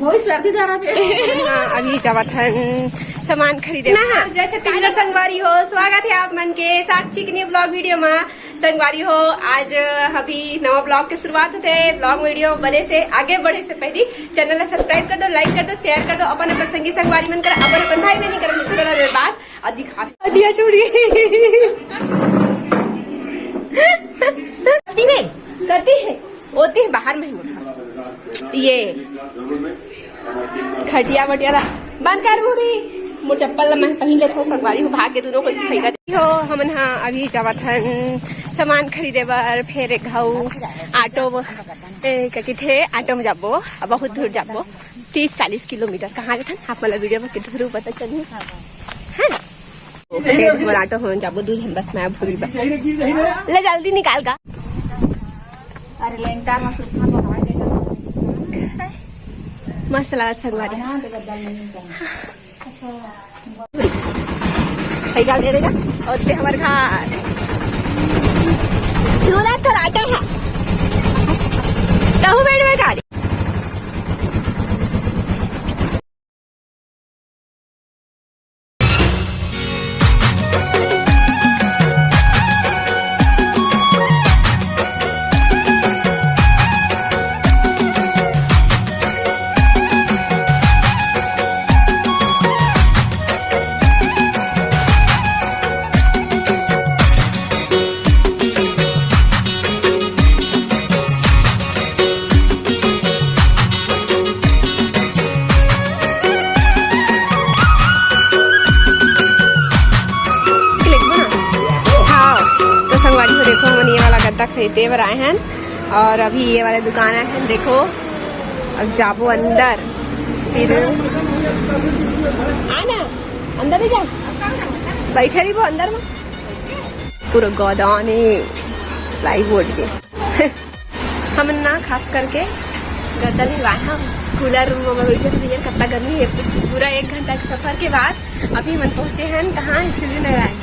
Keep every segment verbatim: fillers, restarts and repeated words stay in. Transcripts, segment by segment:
बहुत सर्दी धरा थे। हाँ, अभी जावत हन सामान खरीदे। ना, जय छत्तीसगढ़ संगवारी हो, स्वागत है आप मन के साक्षी के न्यू ब्लॉग वीडियो में। संगवारी हो, आज अभी नवा ब्लॉग के शुरुआत होते। ब्लॉग वीडियो बने से आगे बढ़े से पहले चैनल ला सब्सक्राइब कर दो, लाइक कर दो, शेयर कर दो, अपन अपन संगी संगवारी मन कर, अपन अपन भाई बहनी कर मित्र कर बात अधिक हाथ। हटिया टूट गई। कती है, कती है, ओती है बाहर में ही। ये खटिया वटिया ला बंद कर मुरी। मोर चप्पल ला मैं पहिन लेथों, संगवारी हो, भाग के दोनों कोई फेंका हो। हमन हा अभी जावत हन सामान खरीदे बर, फेर एक घाव ऑटो म, ए, का कहिथे, ऑटो में जाबो, अब बहुत दूर जाबो, तीस चालीस किलोमीटर। कहाँ जाथन आप मन ला वीडियो में के थ्रू पता चलही। हाँ, फेर हमन ऑटो में जाबो, दू झन बस में, भूरी बस। ले जल्दी निकाल गा। अरे लेंटा में सुखा तो हवा देता। मस्त लागत संगवारी। हाँ, तो गद्दा नहीं है। भैया दे देगा और ते हमारे घर। दूरा तो राटा है। तहु बैठ में गाड़ी। हाँ, तो संगवारी हो, देखो, हमन ये वाला गद्दा खरीदे बर आए हैं और अभी ये वाले दुकान आए हैं। देखो, अब जाबो अंदर, फिर आना अंदर ही जा, बैठे रहिबो अंदर में। पूरा गोदान है प्लाईवुड के। हमन ना खास करके गद्दा लेवाए हम, कूलर रूम में बैठे थे भैया, कतना गर्मी है। कुछ पूरा एक घंटा के सफर के बाद अभी हमन पहुंचे हैं कहाँ, शिवरीनारायण।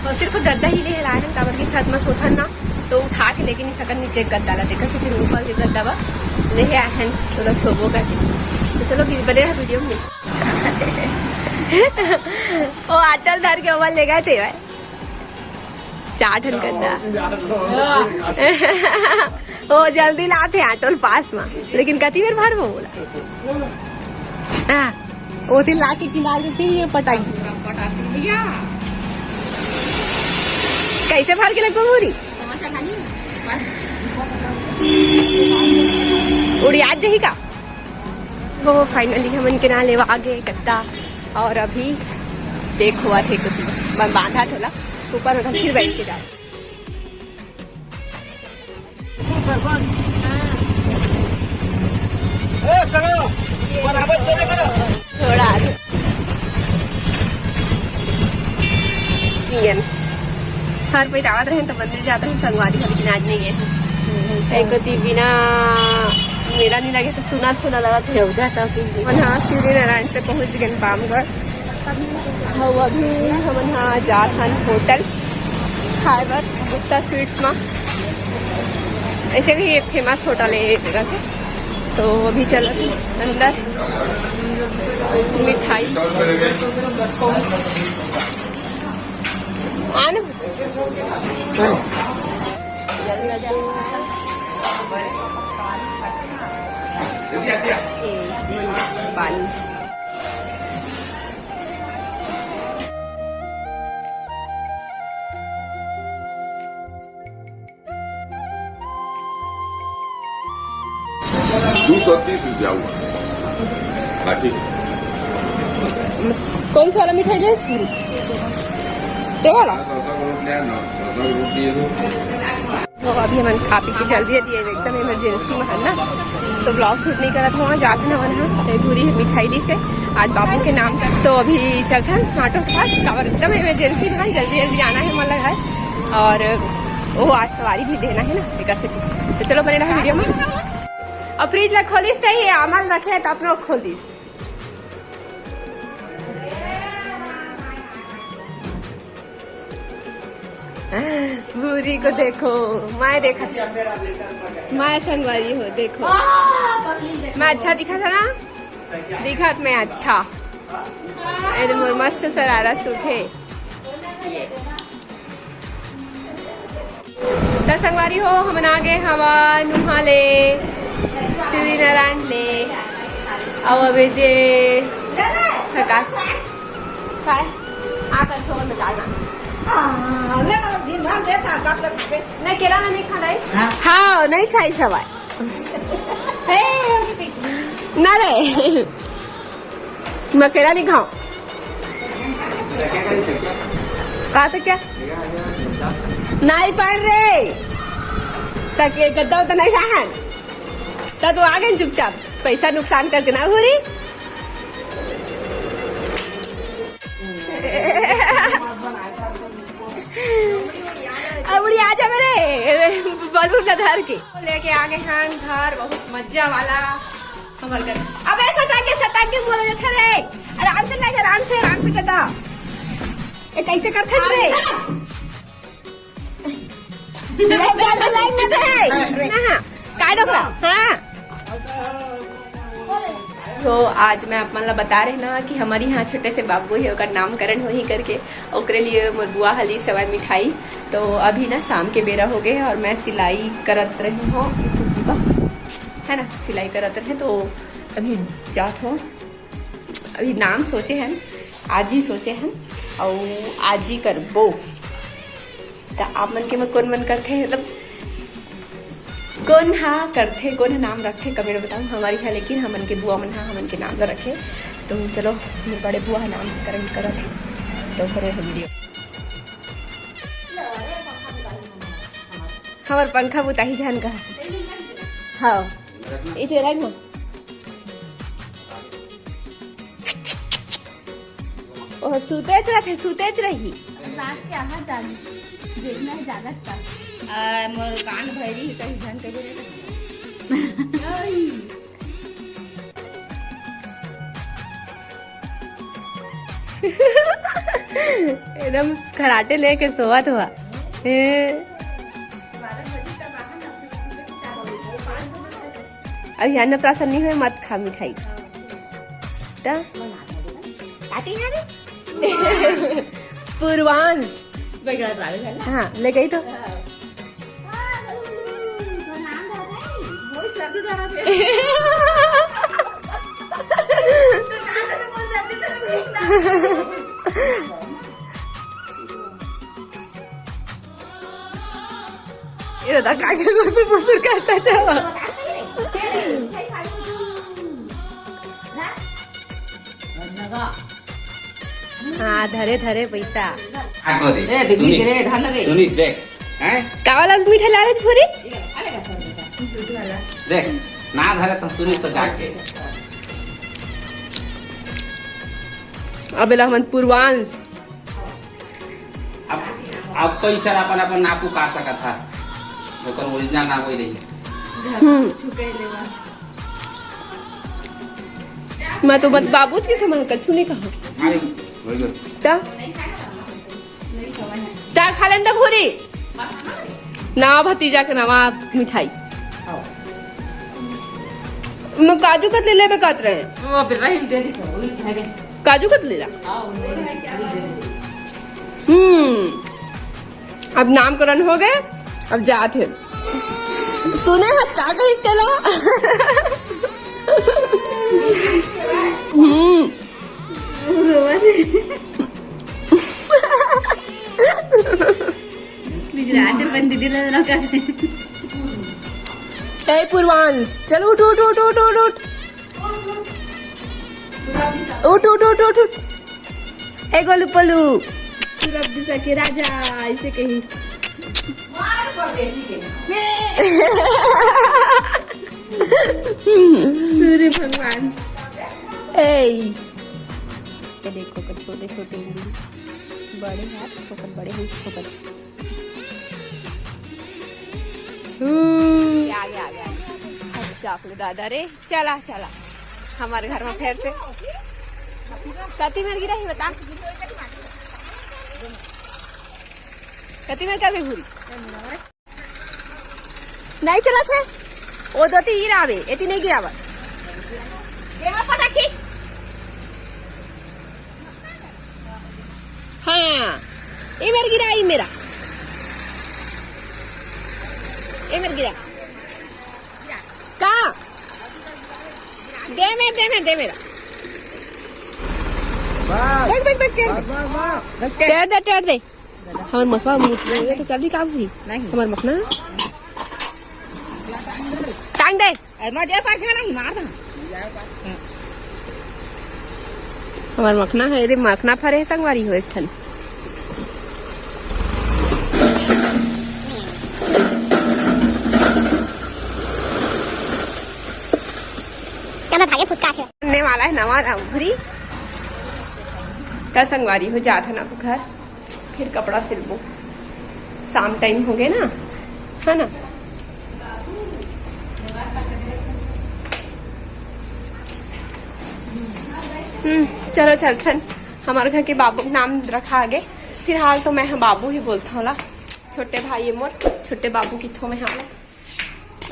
और सिर्फ गद्दा ही ले लाए हैं, काबर की छत में सोथन ना, तो उठा के लेके नहीं सकन नीचे गद्दा ला। देखा से फिर ऊपर के गद्दा बा ले आए हैं, थोड़ा सोबो करके। तो चलो, बने रहा वीडियो में। ओ आटल धर के ओवर ले गए थे भाई। चार ठन गद्दा। ओ जल्दी लाते हैं ऑटो ल पास में, लेकिन कति बेर भरबो बोला। हाँ, ओ दिन लाके किनारे पे ये पटाई। कैसे भर के लगभग हो रही? उड़ियात जही का? वो फाइनली हमन के ना लेवा आगे गद्दा। और अभी देखो आथे कुछ बन बांधा छोला ऊपर में फिर बैठ के जाओ। थोड़ा आगे। इंडियन। हर कोई आवत रहे तो मंदिर जात रहे, संगवारी हो, लेकिन आज नहीं गए। एक गति बिना मेला नहीं लगे तो सुना सुना लगा। चौदह सौ की। हमन हाँ शिवरीनारायण से पहुंच गए पामगढ़। हाँ, अभी हमन हाँ जात हन होटल खाए बर गुप्ता स्वीट्स में। ऐसे भी ये फेमस होटल है ये जगह के। तो अभी चलत हन अंदर। मिठाई आना। पानी। दो सौ तीस रुपया हुआ। हाँ, ठीक। कौन सा वाला मिठाई ले? ये वाला? सरसों का रोट लिया ना, सरसों का रोट दिए दो। तो अभी हमन खा पी के चल दिए, दिए एकदम इमरजेंसी में है ना, तो ब्लॉग शूट नहीं करत हुआ, जात न हमन हा, तो धूरी मिठाई ली से आज बाबू के नाम कर। तो अभी चलथन ऑटो के पास, काबर एकदम इमरजेंसी में, जल्दी जल्दी जाना है हमन ला घर। और वो आज सवारी भी देना है ना, एकर से। तो चलो बने रहा वीडियो में। अब फ्रिज ला खोलिस ते ही आमल रखे तो अपनो खोल दिस। भूरी को देखो, मैं देखा, मैं संगवारी हो, देखो। मैं अच्छा दिखा था ना? दिखा मैं अच्छा। अरे मोर मस्त सरारा सूट है। त संगवारी हो, हमन आ गए हवा नुहा ले, सूर्यनारायण ले। अब अबे जे थकास खाए, आ कर छोड़ में डालना। हाँ, ले लो, दिन भर देता, कब तक खाते? नहीं, केला में नहीं खाना है। हाँ। हाँ, नहीं खाई सवाई। हे, ना रे, मैं केला नहीं खाऊं। का तो क्या? नहीं पर रे, तक ये गद्दा उतना ही सहन। त तू आ गए चुपचाप, पैसा नुकसान करके ना भूरी। अब उड़ी आ जा मेरे बलून ला धर के। लेके आ गए हैं घर, बहुत मजा वाला हमर घर। अबे सटा के, सटा के बोले थे रे। आराम से लाइक, आराम से, आराम से कटा। ए, कैसे करथे रे? लाइक, लाइक, लाइक मत है। हाँ, काय डोकरा? हाँ। तो आज मैं आप मन ला बता रहे ना कि हमारे यहाँ छोटे से बाबू है, ओकर नामकरण होही करके, ओकरे लिए मोर बुआ हली सेवई मिठाई। तो अभी ना शाम के बेरा हो गए और मैं सिलाई करत रही हूँ, है ना, सिलाई करत रहे तो अभी जात हूँ। अभी नाम सोचे हन, आज ही सोचे हन, अउ आज ही करबो। त आप मन के में कौन मन करथे, मतलब कौन हा करथे, कौन हा नाम रखथे, कमेंट बताओ। हमारी हा, लेकिन हमन के बुआ मन हा हमन के नाम ला रखे। तो चलो, मोर बड़े बुआ हा नामकरण करत हे, तो करो हम वीडियो। हमर पंखा बुताही झन का। हाँ, इसे रही ना। ओह, सुतेच रथे, सुतेच रही। रात के आहा जागी, देखना है जागत का। आ, मोर कान भैरी कहीं झन के भी नहीं। एकदम खराटे लेके सोवत हुआ। ए। अभी अन्नप्राशन नहीं हुए, मत खा मिठाई। त? काटी है रे? पूर्वांश। हाँ, ले गई तो। ये दादा, काय काय गुसुर गुसुर करता था। हाँ, धरे धरे पैसा। आगो दे। ए, देखी सुनीस। रे, ढाल रे। सुनीस, देख। हैं? का वाला मीठा ला रहे थे पूरी? देख, ना धरे तो सुनीस तो जाके। अब एला हमन पूर्वांश। अब, अब तो ई सर अपन, अपन नापू का सकत हा। ओकर ओरिजिनल नाम वही रही। हम्म। मैं तो बत-, बाबूजी के थे, मैं कछु नहीं कहा। अरे, very good। क्या? चा खा लेन त भूरी। नवा भतीजा के नवा मिठाई। मैं काजू कतली लेबे कहत रहे। वो अभी रही दे दी तो, वही है। काजू कतली ला। हाँ, वो दे दी, वही दे दी। हम्म, अब नामकरण हो गए, अब जात हे। सुने हो का कही तेला? हम्म। गुजरात में दीदी लोग ना कैसे? ए पूर्वांश, चल उठ, उठ, उठ। उठ, उठ, उठ, उठ, उठ। ए गोलू पोलू। पूरा दिशा के राजा, ऐसे कही। सूर्य भगवान। ए। ये देखो, छोटे छोटे उंगली, बड़े हाथ, ठोकर, बड़े हाथ, ठोकर। हम्म। आ गया, आ गया, आ गया। अच्छा, अपने दादा रे, चला, चला। हमारे घर में फिर से। कति मेर गिरा ही बता। कति मेर कर भी भूरी। नहीं चला थे। ओ दो ती गिरावे, एती नहीं गिरावा। देवा पटाखी। हाँ, ए मेर गिरा, ए मेरा, ए मेर गिरा। का? दे मेर, दे मेर, दे मेरा। बस। देख, देख, देख, टेर दे। बस, बस, बस। टेर दे, टेर दे। हमर मसवा मुठ में तो जल्दी काम हुई। नहीं। हमर मखना। टांग दे। अरे, मजे पर छा नहीं, मार दे। हमर मखना है रे, मखना फरे हे संगवारी हो एक ठन। क्या मैं भागे फुसका थे? ने वाला है नवा रामपुरी। का संगवारी हो जात है ना घर, फिर कपड़ा सिलबो, शाम टाइम हो गए ना, है ना। हम्म, चलो चलथन। हमारे घर के बाबू के नाम रखा आगे। फिलहाल तो मैं बाबू ही बोलता हूँ ला। छोटे भाई है मोर, छोटे बाबू की थो में हाला।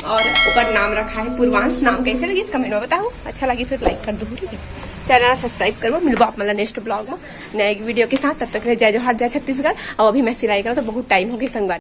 और ओकर नाम रखा है पूर्वांश। नाम कैसे लगी इस कमेंट में बताओ, अच्छा लगी तो लाइक कर दो, ठीक है। चैनल सब्सक्राइब करो। मिलबो आप मतलब नेक्स्ट ब्लॉग में नए वीडियो के साथ। तब तक के लिए जय जोहार, जय छत्तीसगढ़। और अभी मैं सिलाई करूँ तो बहुत टाइम हो गई संगवारी।